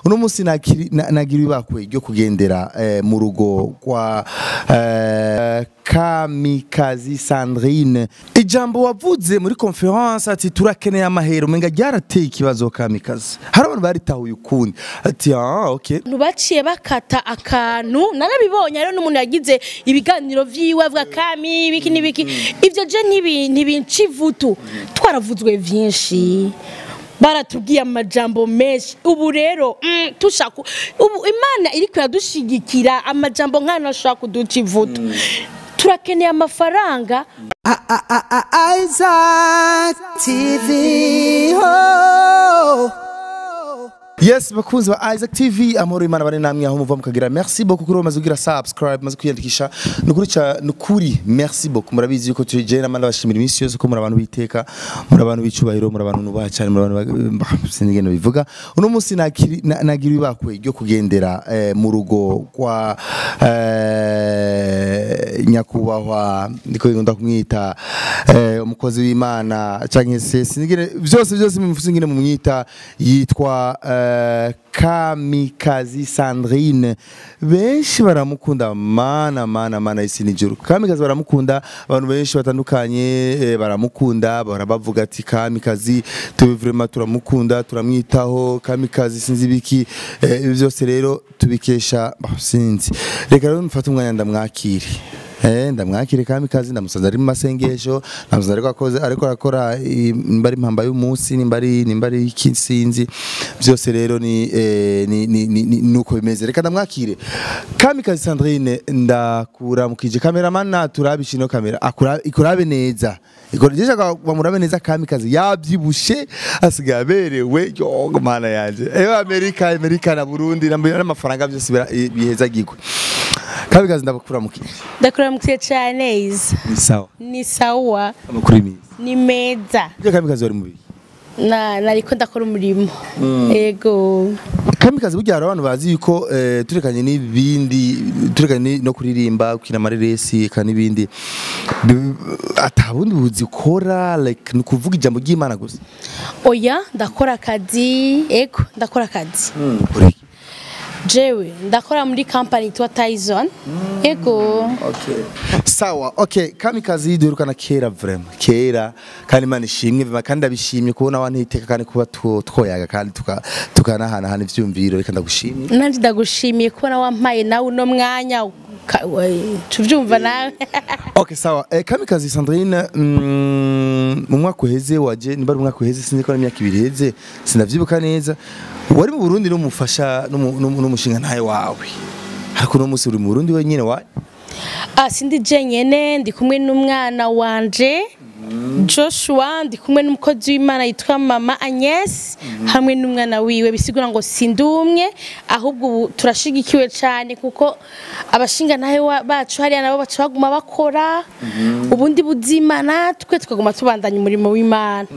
Uno munsi nagira ibakwe ryo kugendera mu rugo kwa Kamikazi Sandrine. Ijambo wavuze muri conference ati turakeneye amahero, umenga ryarateye ikibazo Kamikazi. Hari abantu baritahuye ukundi ati ah okay. Baciye bakata akantu narabibonye, hariho n'umuntu yagize ibiganiro vyiwe avuga Kami ibiki n'ibiki. Ivyo je ntibinca ivutu, twaravuzwe vyinshi, baratubwiye amajambo menshi. Ubu rero tushaka ubu Imana iriko iradushigikira, amajambo nk'ayo ntashobora kuduca ivutu. Turakeneye amafaranga. Isaac TV. Oh. Yes, bakunzi ba Isaac TV, amahoro y'Imana bane namwe aho muva mukagira. Merci beaucoup kuri bamaze kugira subscribe, maze kwiyandikisha. Nukuri cha nukuri merci beaucoup. Murabizi yuko tuje namanda bashimira iminsi yose ko muri abantu biteka, muri abantu bicubahiro, muri abantu nubaha cyane, muri abantu sinigeno bivuga. Uno munsi nagira ibakwe ryo kugendera mu rugo kwa nyakubahwa, ndiko ngunda kumwita umukozi w'Imana canke se sinigene byose byose mumfuse ngene mumwita, yitwa Kamikazi Sandrine. Benshi baramukunda, mana mana mana isi nijoro. Kamikazi baramukunda, abantu benshi batandukanye baramukunda, barabavuga ati Kamikazi tuwe vraiment turamukunda, turamwitaho Kamikazi sinzi biki. Ibi byose rero tubikesha sinzi. Reka rero mfate umwanya ndamwakire. Ndamwakire Kamikazi, ndamusanze ari mu masengesho, ndamusanze ariko akoze ariko arakora nimba ari impamba y'umunsi, nimba ari iki sinzi. Byose rero ni nuko bimeze. Reka ndamwakire Kamikazi Sandrine, ndakuramukije. Cameraman naturabishe no kamera ikurabe neza, ikoresha bamurabe neza. Kamikazi yabyibushe asigaye aberewe, yo mana yanje. Eyo Amerika na Burundi n'amafaranga byose bihezagirwe. Kamikazi ndakuramukije. Ndakuramukije cyane Isa. Ni sawa. Ni sawa. Amakuru meza. Ni meza. Ibyo Kamikazi wari mubi? Nariko ndakora umurimo. Yego. Kamikazi burya hari abantu bazi yuko turekanye n'ibindi, turekanye no kuririmba, gukina amareresi eka n'ibindi, atabundi buzi ukora, like ni kuvuga ijambo ry'Imana gusa. Oya, ndakora akazi. Ego, ndakora akazi. Jewe ndakora muri company yitwa Tyson. Ego. Okay. Sawa. Okay, Kamikazi duherukana kera vraiment. Kera kandi Imana ishimwe vraiment, kandi abishimye kubona abantu iteka kandi kuba twoyaga kandi tukanahana hana ivyumviro. Reka ndagushimye. Nanje ndagushimiye kubona wampaye nawe uno mwanya tuvyumva nawe. Okay, sawa. Kamikazi Sandrine, mu mwaka uheze waje, nimba ari umwaka uheze sinzi ko ari imyaka ibiri iheze, sinavyibuka neza. Wari mu Burundi n'umufasha n'umushinga ntaye wawe. Ariko no musi uri mu Burundi wenyine wawe? Sindi jenyene, ndi kumwe n'umwana wanje Joshua, ndi kumwe n'umukozi w'Imana yitwa Mama Agnes hamwe n'umwana wiwe. Bisigura ngo sindumwe, ahubwo ubu turashigikiwe cyane kuko abashinga ntahe bacu hariya nabo bacu baguma bakora ubundi buzima, natwe tukaguma tubandanya umurimo w'Imana.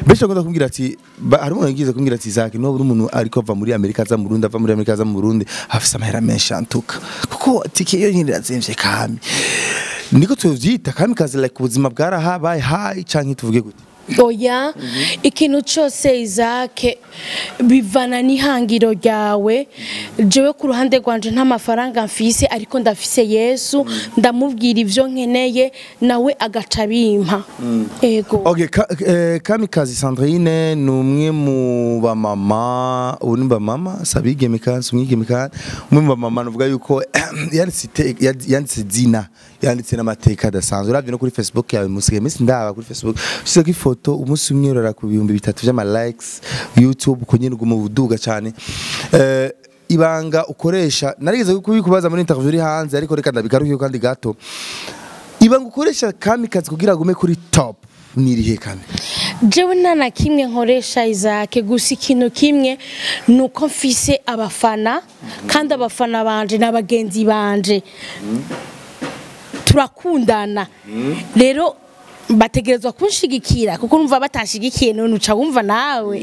Benshi bakunda kumbwira ati hari umuntu yagize kumbwira ati Isaac no buri umuntu ariko ava muri Amerika aza mu Burundi, ava muri Amerika aza mu Burundi, afise amahera menshi antuka kuko tike yo nyine irazimvye. Kami niko tuvyita Kamikazi, like ubuzima bwarahabaye high canke tuvuge gute? Oya, ikintu cyose Isaac bivana n'ihangiro ryawe. Jewe ku ruhande rwanje nta mafaranga mfise, ariko ndafise Yesu, ndamubwira ivyo nkeneye nawe agaca bimpa. Ego. Okay, Kamikazi Sandrine ni umwe mu bamama, ubu ni bamama sabigeme kandi umwigeme kandi umwe mu bamama nuvuga yuko yanditse zina, yanditse n'amateka adasanzwe. Uravye no kuri Facebook yawe, musigaye iminsi ndaba kuri Facebook ushizeko ifoto umunsi umwe urara ku 3000 vy'ama likes, YouTube kunyene uguma uduga cyane. Ibanga ukoresha narigeze kubikubaza muri interview iri hanze, ariko reka ndabigaruke kandi gato. Ibanga ukoresha Kamikazi kugira gume kuri top nirihe Kami? Jewe nta na kimwe nkoresha Isaac, gusa ikintu kimwe nuko mfise abafana, kandi abafana banje n'abagenzi banje turakundana. Rero bategerezwa kunshigikira kuko numva batashigikiye none uca wumva nawe.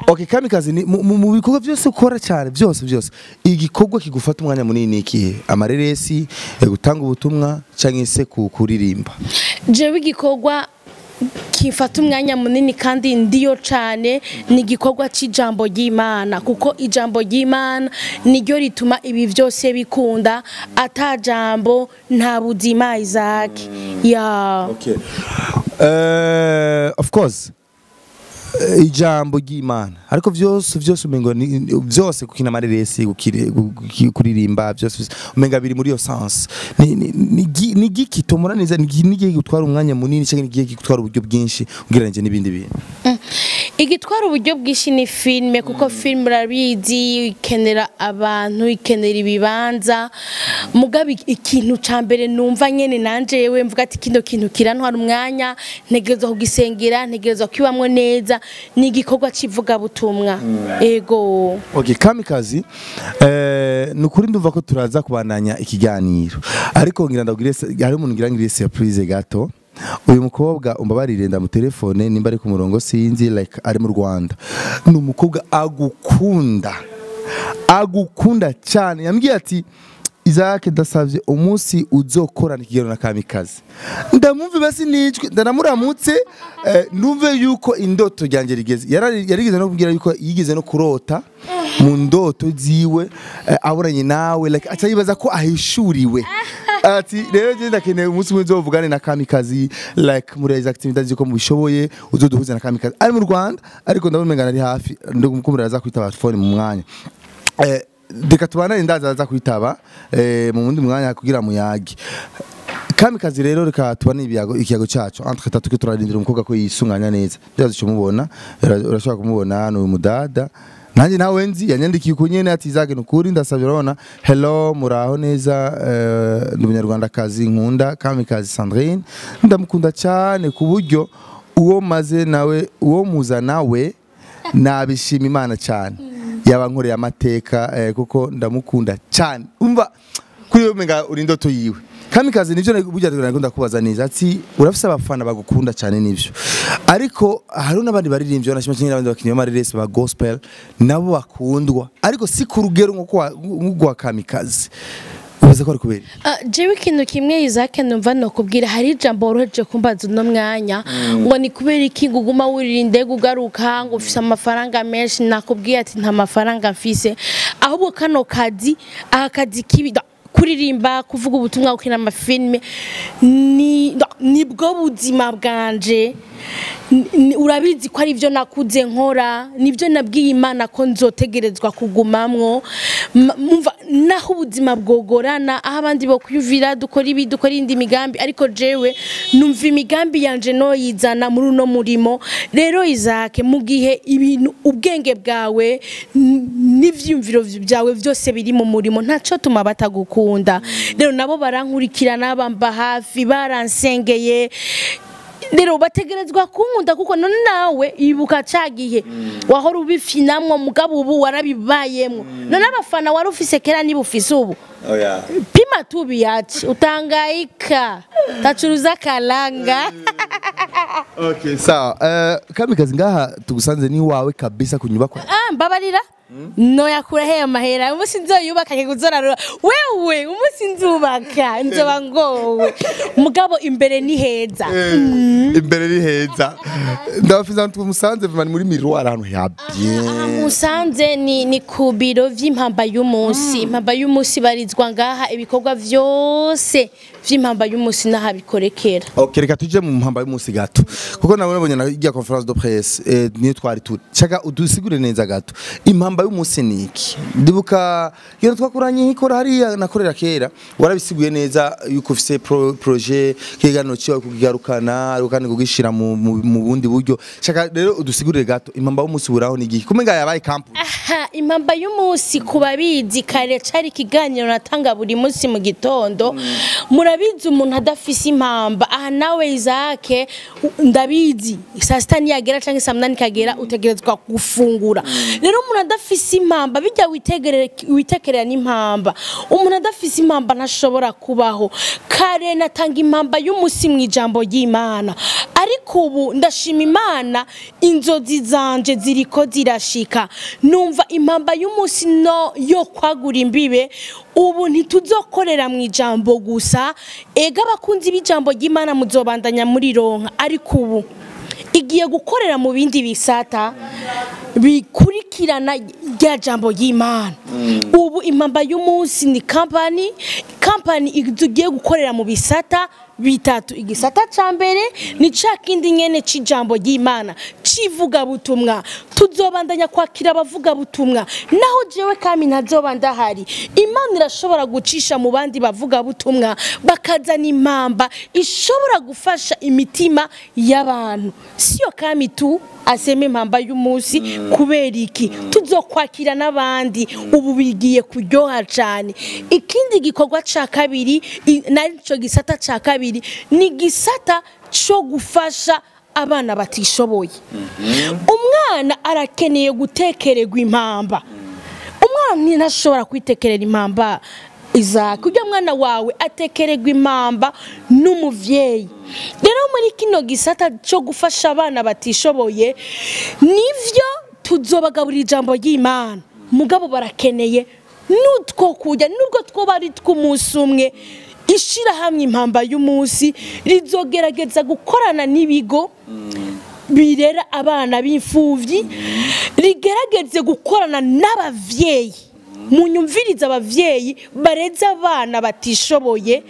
Okay, Kamikazi ni mu bikorwa byose ukora cyane byose byose, igikorwa kigufata umwanya munini ikihe? Amareresi, gutanga ubutumwa canke se kuririmba? Jewe igikorwa Kifata umwanya munini kandi ndiyo cane ni igikorwa c'ijambo ry'Imana, kuko ijambo ry'Imana niryo rituma ibi vyose bikunda. Ata jambo nta buzima, Isaac ya. Okay. Of course, ijambo ry'Imana, ariko vyose vyose umengo vyose gukina amareresi, kuririmba, vyose umenga biri muri iyo sens. Ni giki tomora neza, ni giki gutwara umwanya munini canke ni giki gutwara uburyo bwinshi ugereranyije n'ibindi bintu? Igitwara uburyo bwinshi ni filime, kuko filime urabizi ikenera abantu, ikenera ibibanza. Mugabe ikintu ca mbere numva nyene nanje yewe mvuga ati kino kintu kirantwara umwanya, ntegerezwa kugisengera, ntegerezwa kwibamwo neza, ni igikorwa c'ivugabutumwa. Ego. Okay, Kamikazi, nukuri ndumva ko turaza kubandanya ikiganiro, ariko ngira ndabwire hari umuntu ngira ngire surprise gato. Uyu mukobwa, umbabarire ndamutelefone nimba ari ku murongo, sinzi, like ari mu Rwanda. Ni umukobwa agukunda, agukunda cyane. Yambwiye ati: "Isaac, ndasavye umunsi uzokorana ikiganiro na Kamikazi ndamumve basi nijwi, ndanamuramutse, numve yuko indoto ryanjye rigeze." Yarigeze no kubwira yuko yigeze no kurota mu ndoto ziwe aburanye nawe, like aca yibaza ko ahishuriwe. Ati rero je ndakeneye umunsi umwe nzovugane na Kamikazi, like muri izo activities ziko mubishoboye uzoduhuze na Kamikazi. Ari mu Rwanda, ariko ndabona umenga ari hafi, ndumukumira aza kwitaba phone mu mwanya. Reka tubandanye, ndaza aza kwitaba mu wundi mwanya kugira muyage. Kamikazi rero, reka tubane ibiyago, ikiyago cacu entre tatu, ko turarindira umukobwa ko yisunganya neza. Ndazi cyo mubona, urashobora kumubona, ni uyu mudada nanjye nawe nzi yanyandikiye uko nyene ati: "Isaac, nukuri ndasabye." Urabona, "Hello, muraho neza, ndi umunyarwandakazi, nkunda Kamikazi Sandrine, ndamukunda cyane ku buryo uwo maze nawe, uwo muza nawe nabishima Imana cyane, yaba nkoreye amateka, kuko ndamukunda cyane." Umva kuri wewe umenga uri indoto yiwe. Kamikazi, nivyo burya ndakunda kubaza neza ati urafise abafana bagukunda cyane, nivyo, ariko hari n'abandi baririmbyi banashima cyane, n'abandi bakinyi b'amareresi ba gospel nabo bakundwa, ariko si ku rugero nko kwa Kamikazi. Ubaza ko ari kubera Jewe ikintu kimwe, Isaac, numva nokubwira, hari ijambo woroheje kumbaza uno mwanya ngo ni kubera iki ngo uguma wurira indege ugaruka, ngo ufise amafaranga menshi. Nakubwiye ati nta mafaranga mfise, ahubwo kano kazi, aka kazi kibi kuririmba, kuvuga ubutumwa, gukina amafilme, ni nibwo buzima bwanje. Urabizi ko ari byo nakuze nkora, nibyo nabwiye Imana ko nzotegerezwa kugumamwo. Mumva naho ubuzima bwogorana, aho abandi bokwiyumvira dukora ibi, dukora indi migambi, ariko jewe numva imigambi yanje noyizana muri uno murimo. Rero Isaac, mu gihe ibintu, ubwenge bwawe n'ivyiyumviro byawe byose biri mu murimo, ntaco tuma batagukunda. Rero nabo barankurikirana, bamba hafi, baransengeye, rero bategerezwa kunkunda, kuko none nawe ibuka ca gihe wahora ubifinamwo, mugabo ubu warabibayemwo. None abafana wari ufise kera niba ufise ubu? Oya. Pima tu biache, utangaika tachuruza kalanga. Okay, sawa. Kamikazi, ngaha tugusanze ni wawe kabisa kunyubakwa. Ah, mbabarira, noyakura he amahera? Umunsi nzoyubaka kuzorarura wewe, umunsi nzubaka nzoba ngowe, mugabo imbere ni heza. Imbere ni heza. Ndabafise ahantu tumusanze vraiment muri miroir, ahantu ha bien. Musanze ni ku biro vy'impamba y'umunsi. Impamba y'umunsi barizwa ngaha, ibikorwa vyose vy'impamba y'umunsi naha bikorekera. Okay, reka tuje mu mpamba y'umunsi gato. Kuko nabonye na irya conférence de presse, niyo twari turi. Chaka udusigure neza gato. Impamba y'umunsi ni iki? Ndibuka iyo twakoranye ikora hariya nakorera kera, warabisiguye neza yuko ufise projet kiganiro ciwe kugigarukana, ariko kandi kugishira mu bundi buryo. Chaka rero udusigurire gato impamba y'umunsi buraho ni iki? Kumenga yabaye campus. Aha, impamba y'umunsi ku babizi kare cari ikiganiro natanga buri munsi mu gitondo. Murabizi umuntu adafise impamba, aha nawe Isaac ndabizi saa sita niyagera canke saa munani kagera utegerezwa gufungura. Rero umuntu adafise impamba, bijya witekerera n'impamba, umuntu adafise impamba ntashobora kubaho. Kare natanga impamba y'umunsi mu ijambo ry'Imana, ariko ubu ndashima Imana, inzozi zanje ziriko zirashika. Numva impamba y'umunsi no yo kwagura imbibe. Ubu ntituzokorera mu ijambo gusa, ega abakunzi b'ijambo ry'Imana muzobandanya muri ronka, ariko ubu igiye gukorera mu bindi bisata bikurikirana rya jambo ry'Imana. Ubu Impamba y'Umunsi ni company tugiye gukorera mu bisata bitatu. Igisata ca mbere ni ca kindi nyene c'ijambo ry'Imana civuga butumwa. Tuzobandanya kwakira abavuga butumwa, naho jewe Kami ntazoba ndahari, Imana irashobora gucisha mu bandi bavuga butumwa bakazana impamba ishobora gufasha imitima y'abantu. Siyo Kami tu aseme Impamba y'Umunsi, kubera iki tuzokwakira n'abandi. Ubu bigiye kuryoha cyane. Ikindi gikorwa ca kabiri, naco gisata ca kabiri, ni gisata cyo gufasha abana batishoboye. Umwana arakeneye gutekererwa impamba. Umwana ntashobora kwitekerera impamba Isaac. Ujya mwana wawe atekererwa impamba n'umuvyeyi. Rero muri kino gisata cyo gufasha abana batishoboye, nivyo tuzobagaburira ijambo ry'Imana, mugabo barakeneye nutwo kujya, nubwo twoba ari tw'umunsi umwe. Ishirahamwe Impamba y'Umunsi rizogerageza gukorana n'ibigo birera abana b'imfuvyi, rigerageze gukorana n'abavyeyi. Munyumviriza abavyeyi bareze abana batishoboye.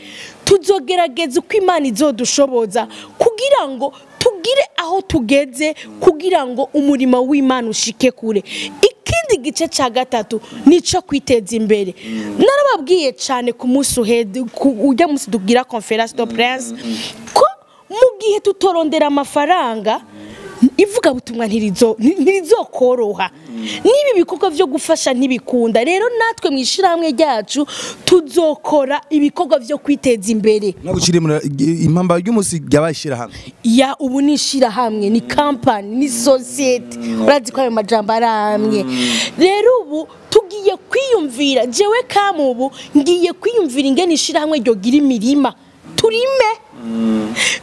Tuzogerageza uko Imana izodushoboza kugira ngo tugire aho tugeze, kugira ngo umurimo w'Imana ushike kure. Ikindi gice ca gatatu nico kwiteza imbere. Narababwiye cyane ku munsi uheze, ujya munsi dugira conférence de presse, ko mu gihe tutorondera amafaranga ivuga butumwa ntirizokoroha, nibi bikorwa vyo gufasha ntibikunda. Rero natwe mwishirahamwe ryacu tuzokora ibikorwa vyo kwiteza imbere. Impamba y'Umunsi yabashira hamwe ya ubu ni ishirahamwe, ni company, ni societe. Urazi ko ayo majambo ari amwe. Rero ubu tugiye kwiyumvira, jewe Kami ubu ngiye kwiyumvira ingene ishirahamwe ryogira imirima turime.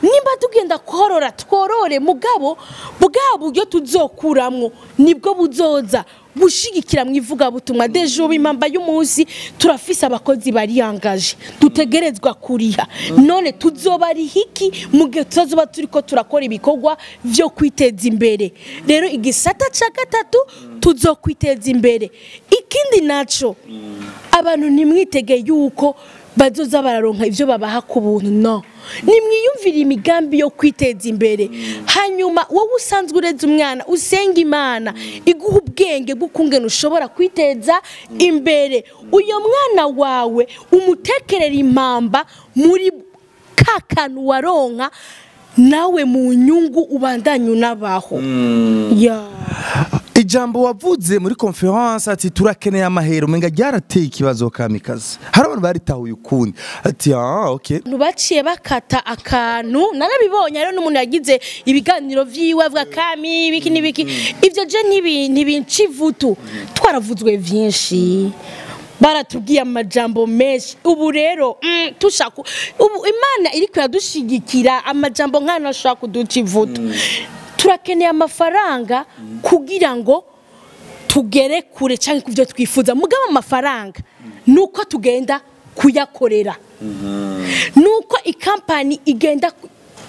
Nimba tugenda korora tworore, mugabo bwa buryo tuzokuramwo nibwo buzoza bushigikira mu ivuga butumwa. Deje ubu Impamba y'Umunsi turafise abakozi bariyangaje dutegerezwa kuriha. None tuzobariha iki mu gihe tuzoba turiko turakora ibikorwa vyo kwiteza imbere? Rero igisata ca gatatu tuzokwiteza imbere. Ikindi naco, abantu ntimwitege yuko bazoza bararonka ivyo babaha ku buntu. No, nimwiyumvira imigambi yo kwiteza imbere. Hanyuma wowe usanzwe ureze umwana, usenga Imana iguha ubwenge bw'ukungene ushobora kwiteza imbere. Uyo mwana wawe umutekerera impamba muri ka kantu waronka, nawe mu nyungu ubandanye unabaho. Ijambo wavuze muri conference ati turakeneye amahero, umenga ryarateye ikibazo Kamikazi. Hari abantu baritahuye ukundi ati ah okay. Baciye bakata akantu, narabibonye. Hariho n'umuntu yagize ibiganiro vyiwe avuga Kami ibiki n'ibiki. Ivyo je ntibinca ivutu. Twaravuzwe vyinshi, baratubwiye amajambo menshi. Ubu rero tushaka, ubu Imana iriko iradushigikira, amajambo nk'ayo ashaka kuduca ivutu. Turakeneye amafaranga kugira ngo tugere kure canke kuvyo twifuza. Mugabo amafaranga nuko tugenda kuyakorera, nuko ikampani igenda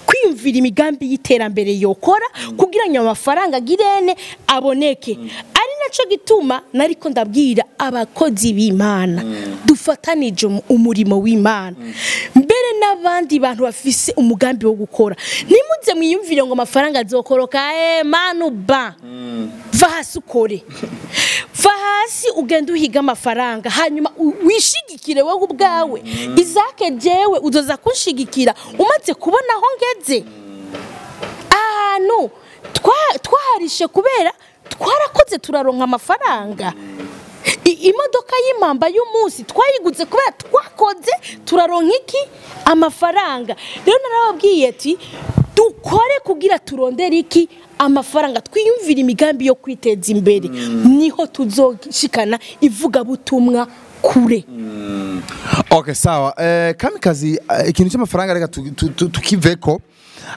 kwiyumvira imigambi y'iterambere yokora kugira ngo amafaranga girene aboneke. Ari naco gituma nariko ndabwira abakozi b'Imana dufatanije umurimo w'Imana, mbere n'abandi bantu bafise umugambi wo gukora. Nimuze mwiyumvire ngo amafaranga azokoroka, manu ba va hasi ukore, va hasi ugende uhiga amafaranga, hanyuma wishigikire wowe ubwawe. Isaac jewe uzoza kunshigikira umaze kubona aho ngeze. Ahantu twaharishe kubera twarakoze turaronka amafaranga. Imodoka y'Impamba y'Umunsi twayiguze kubera twakoze turaronka iki amafaranga. Rero narababwiye ati dukore kugira turondere iki amafaranga, twiyumvire imigambi yo kwiteza imbere, niho tuzoshikana ivuga butumwa kure. Okay, sawa. Kamikazi, ikintu cy'amafaranga reka tukiveko.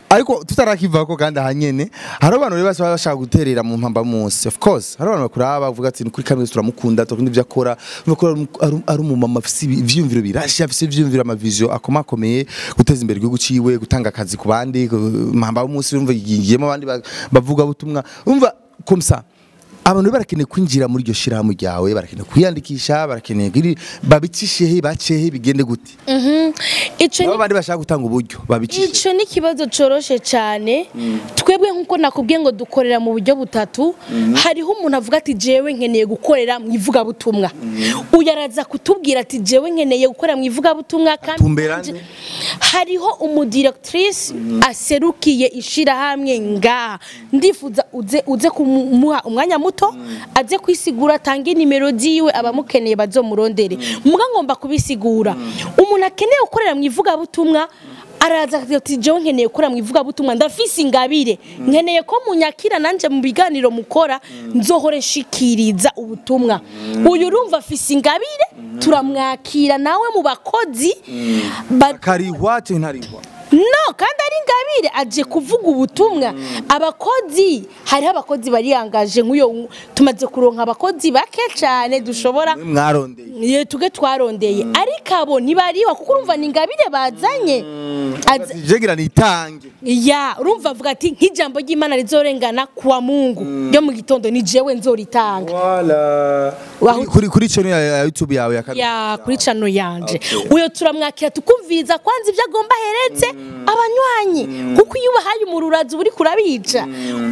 Ariko tutarakivako kandi ahanyene hari abantu rero basa bashaka guterera mu mpamba munsi. Of course hari abantu bakuraba bavuga ati kuri Kamikazi turamukunda, turakunda ibyo akora, bakora ari umumama afise ivyumviro birashe, afise ivyumviro amavision akomakomeye, guteza imbere igihugu ciwe, gutanga akazi ku bandi, mpamba munsi urumva yigiyemo abandi bavuga butumwa, urumva comme ça. Abantu barakeneye kwinjira muri iryo shirahamwe ryawe, barakeneye kwiyandikisha, barakeneye babicishe he, bacehe, bigende gute? Ico ni abandi bashaka gutanga uburyo babicishe. Ico ni kibazo coroshe cyane. Twebwe nkuko nakubwiye ngo dukorera mu buryo butatu. Hariho umuntu avuga ati jewe nkeneye gukorera mu ivuga butumwa. Uyaraza kutubwira ati jewe nkeneye gukorera mu ivuga butumwa kandi hariho umudirectrice aserukiye ishirahamwe nga ndifuza uze kumuha umwanya muto aze kwisigura, atange nimero ziwe abamukeneye bazomurondere. Muga ngomba kubisigura. Umuntu akeneye gukorera mu ivuga butumwa araza ati jewe nkeneye gukora mu ivuga butumwa, ndafise ingabire, nkeneye ko munyakira nanje mu biganiro mukora nzohore nshikiriza ubutumwa. Uyu urumva afise ingabire, turamwakira nawe mu bakozi karihwa ntarihwa. No, kandi ari ingabire aje kuvuga ubutumwa. Abakozi hariho abakozi bariyangaje nk'uyo tumaze kuronka abakozi bake cyane dushobora mwarondeye tuge twarondeye, ariko abo ntibariho kuko urumva ni ingabire bazanye. Jegira nitange ya urumva avuga ati nk'ijambo ry'Imana rizorengana kuwa Mungu ryo mu gitondo ni jewe nzoritanga. Wala kuri channel ya YouTube yawe ya kuri channel yanje. Uyo turamwakira tukumviriza kwanza ibyo agomba heretse abanywanyi, kuko iyo ubahaye umururazi uri kurabica.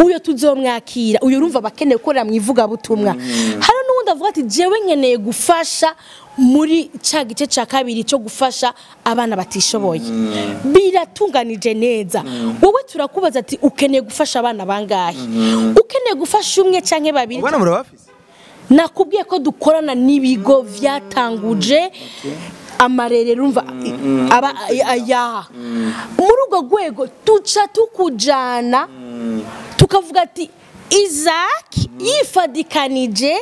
Uyo tuzomwakira, uyo urumva bakeneye gukorera mu ivuga butumwa. Hari n'undi avuga ati jewe nkeneye gufasha muri ca gice ca kabiri cyo gufasha abana batishoboye. Biratunganije neza. Wowe turakubaza ati ukeneye gufasha abana bangahe? Ukeneye gufasha umwe canke babiri? Abana murabafise? Nakubwiye ko dukorana n'ibigo vyatanguje amarere, urumva aba aya muri urwo rwego tuca tukujana tukavuga ati Isaac yifadikanije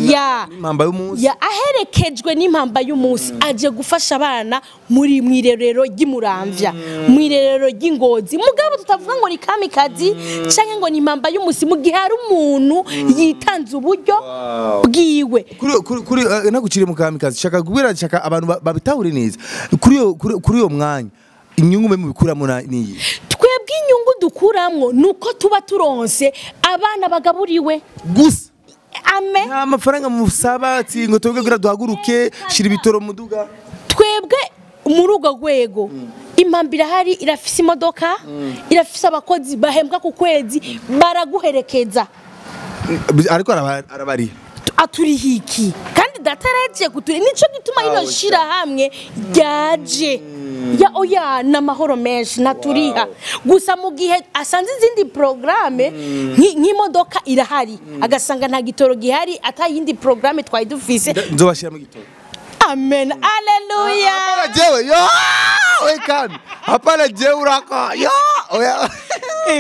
ya impamba y'umunsi, ya aherekejwe n'impamba y'umunsi, aje gufasha abana muri mwirerero ry'Imuramvya, mwirerero ry'Ingozi. Mugabo tutavuga ngo ni Kamikazi canke ngo ni impamba y'umunsi mu gihe hari umuntu yitanze uburyo bwiwe. Kuri nagucire mu Kamikazi, shaka kubwira shaka abantu babitahure neza. Kuri uyo mwanya inyungu mwe mubikuramo niyi? Twebwe inyungu dukuramwo nuko tuba turonse abana bagaburiwe gusa. Amen. Nta mafaranga musaba ati ngo twebwe kugira duhaguruke shira ibitoro muduga. Twebwe muri urwo rwego impamba irahari, irafise imodoka, irafise abakozi bahembwa ku kwezi baraguherekeza. Ariko arabari aturihiki kandi dataraje kuturi, nico gituma ino shira hamwe ryaje ya oya na mahoro menshi naturiha. Gusa mu gihe asanze izindi programme nk'imodoka irahari agasanga nta gitoro gihari atayindi programme twari dufise, nzobashira mu gitoro. Amen, haleluya. Hapana jewe yo we kandi hapana jewe urako yo oya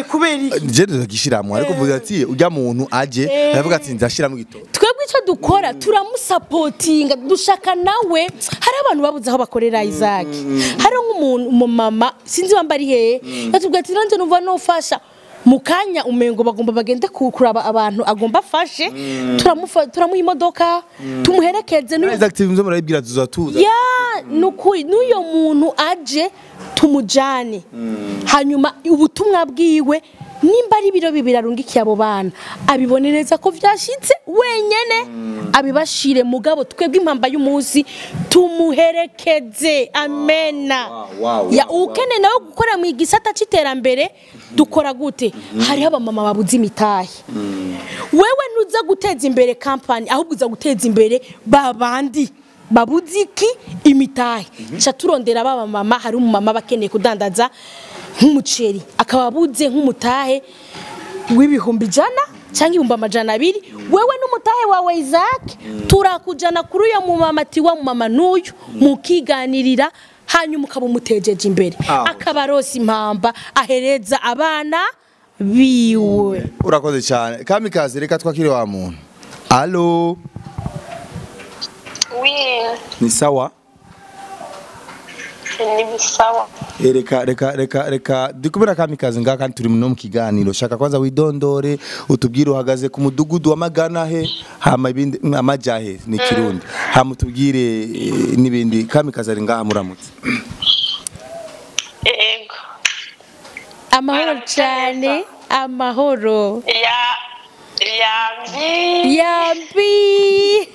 kubera iki je ndagishiramo, ariko mvuga ati ujya muntu aje aravuga ati nzashira mu gitoro. Twebwe icyo dukora turamusapotinga, dushaka nawe. Hari abantu babuze aho bakorera Isaac, hari nk'umuntu umumama sinzi wamba ari hehe yatubwiye ati nanje numva nofasha mukanya umengo bagomba bagende kuraba abantu agomba afashe, turamuha imodoka tumuherekeze. Isaac TV murabibwira tuzatuza ya nukuri n'uyo muntu aje tumujane, hanyuma ubutumwa bwiwe nimba ari biro bibiri arungikiye abo bana abibonereza ko vyashitse wenyene abibashire. Mugabo twebwe impamba y'umunsi tumuherekeze. Amena. Ya ukene nawe gukora mu igisata c'iterambere dukora gute? Hariho abamama babuze imitahe. Wewe ntuza guteza imbere company, ahubwo uza guteza imbere babandi babuze iki imitahe. Ca turondera baba mama, hari umumama bakeneye kudandaza nk'umuceri akaba abuze nk'umutahe w'ibihumbi 100 cyangwa 200,000. Wewe n'umutahe wawe Isaac turakujana kuri uyo mumama ati wa mumama n'uyu mukiganirira, hanyuma ukaba umutejeje imbere akaba aronse impamba ahereza abana biwe. Urakoze cyane Kamikazi, reka twakire wa muntu. Allo. Oui. Ni sawa? Ni sawa. Reka reka reka reka dukubira Kamikazi ngaha kandi turi no mu kiganiro. Shaka kwanza widondore utubwire uhagaze ku mudugudu wa Magana he, hama ibindi amajahe ni Kirundi. Hama utubwire n'ibindi. Kamikazi ari ngaha muramutse. Yego. Amahoro cyane, amahoro. Ya yambi. Yambi.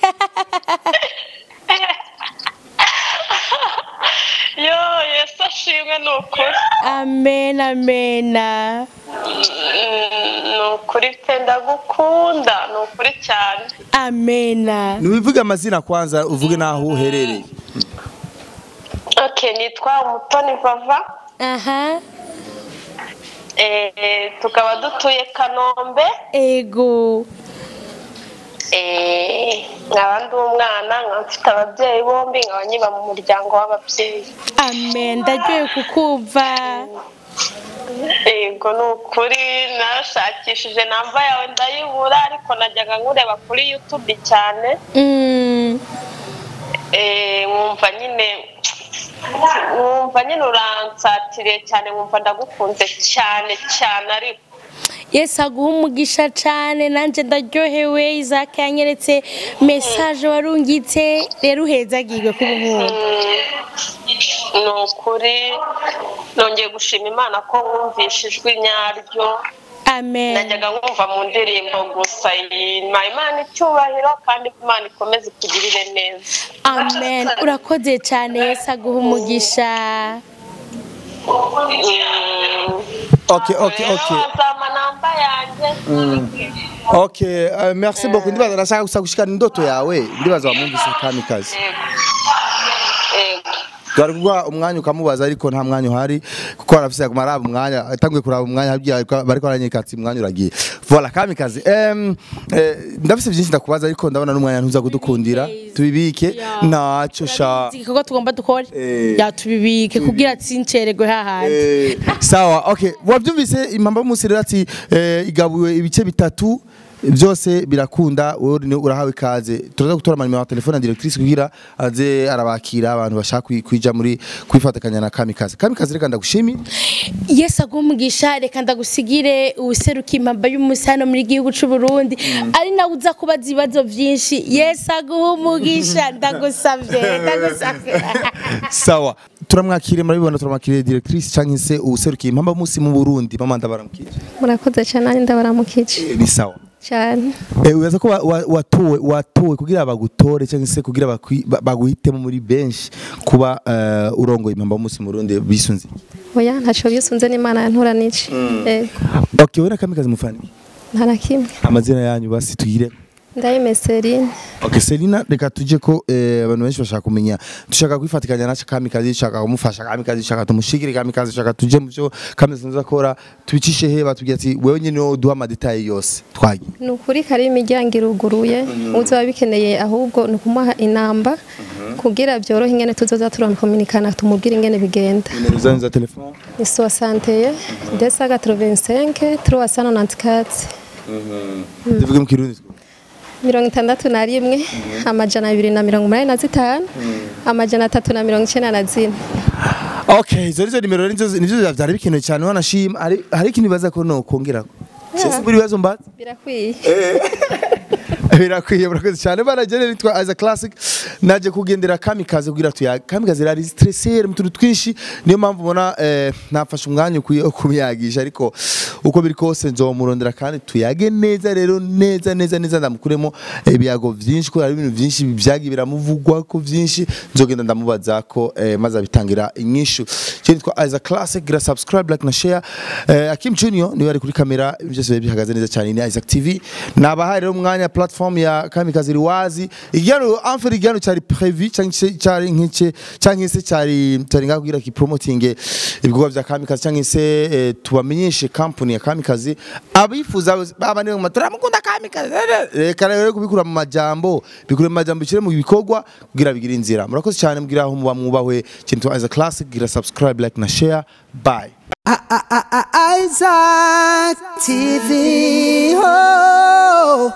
Yo, Yesu ashimwe ni ukuri. Amen, amen. Ni ukuri pe, ndagukunda, ni ukuri cyane. Amen. Niwivuge amazina kwanza, uvuge naho uherereye. Okay, nitwa Umutoni Vava. Aha. Tukaba dutuye Kanombe. Ego. Nkaba ndi umwana, nkaba mfite ababyeyi bombi, nkaba nkiba mu muryango w'ababyeyi. Amen, ndaryohewe kukumva. Yego ni ukuri, narashakishije namba yawe ndayibura, ariko najyaga nkureba kuri YouTube cyane. Nkumva nyine uransatiriye cyane, nkumva ndagukunze cyane cyane. Ariko Yesu aguha umugisha cyane, nanjye ndaryohewe. Isaac yanyeretse message warungitse, rero uhezagirwe kuba unkunda. Ni ukuri nongeye gushima Imana ko nkumvishe ijwi nyaryo. Amen. Najyaga nkumva mu ndirimbo gusa. Imana icyubahiro kandi Imana ikomeze ikugirire neza. Amen, urakoze cyane, Yesu aguha umugisha. Okay, okay, okay. Okay, merci beaucoup. Ndibaza nashaka gusa gushikana indoto yawe. Ndibaza wamwumvise Kamikazi. Twari kuguha umwanya ukamubaza, ariko nta mwanya uhari kuko arafise kumara umwanya, atanguye kuraba umwanya bariko aranyereka ati umwanya uragiye. Voilà Kamikazi. Ndafise byinshi ndakubaza ariko ndabona n'umwanya ntuza kudukundira. Tubibike naco sha. Igikorwa tugomba dukore. Ya tubibike kugira tsincererwe hahandi. Sawa, okay. Wabyumvise impamba y'umunsi rero ati igabuwe ibice bitatu byose birakunda, wewe urahawe ikaze. Turaza gutora ama nimero ya telefone ya directrice kugira aze arabakira abantu bashaka kwija muri kwifatakanya na Kamikazi. Kamikazi, reka ndagushimire. Yesu aguhe umugisha, reka ndagusigire useruka impamba y'umunsi hano muri gihugu c'u Burundi, ari nawe uza kubaza ibibazo byinshi. Yesu aguhe umugisha, ndagusavye, ndagusavye. Sawa, turamwakire, murabibona turamwakire directrice canke se userukiye impamba y'umunsi mu Burundi. Mama ndabaramukije. Murakoze cyane, ndabaramukije. Ni sawa cyane. Uyaza ko watowe kugira bagutore cyangwa se kugira baguhitemo muri benshi kuba urongoye impamba y'umunsi mu Burundi bisunze? Oya, ntaco bisunze, n'Imana yantoranije. Yego. Okay, wena Kamikazi mufani? Nta na kimwe. Amazina yanyu basi tuyire. Ndayime Celine. Okay, Selina, reka tuje ko abantu benshi bashaka kumenya. Dushaka kwifatikanya na Kamikazi, dushaka kumufasha Kamikazi, dushaka tumushigire Kamikazi, dushaka tuje mu byo Kamikazi nzakora, tubicishe he batubwira ati wewe nyine duha ama detail yose. Twagiye. Ni ukuri kari imiryango iruguruye, uzoba bikeneye ahubwo ni ukumuha inamba kugira byorohe ingene tuzoza turakominikana tumubwire ingene bigenda. Nimero zanyu za telefone? Ni 61 285 394. Tuvuge mu Kirundi. 61 285 394. Okay, izo nizo nimero nizo vyari bikenewe cyane wanashima. Hari ikintu bibaza ko no kongerako. Sisi buri bibazo mbaza? Birakwiye. Birakwiye, murakoze cyane. Baragere nitwa Isaac Classic, naje kugendera Kamikazi kugira tuya. Kamikazi rari stressé mu tuntu twinshi, niyo mpamvu ubona nafashe umwanya ukwiye kumiyagisha, ariko uko biri kose nzomurondera kandi tuyage neza rero neza neza neza, ndamukuremo ibiyago byinshi ko hari ibintu byinshi byagiye biramuvugwa ko byinshi, nzogenda ndamubaza ko maze abitangira inyishu. Cyo nitwa Isaac Classic, gira subscribe, like na share. Akim Junior niwe ari kuri kamera, byose bihagaze neza cyane, ni Isaac TV. Nabahaye rero umwanya platform ya Kamikazi riwazi igihano amfere igihano cyari prévu cyangwa nk'ike cyangwa se cyari ngakugira ki promoting ibikorwa bya Kamikazi cyangwa se tubamenyeshe company ya Kamikazi abifuza abandi mu turamukunda Kamikazi, reka rero kubikura mu majambo, bikure mu majambo bishire mu bikorwa kugira bigira inzira. Murakoze cyane, mugira aho muba mwubahwe. Kintu Isaac Classic, gira subscribe, like na share. Bye. Isaac TV. Oh.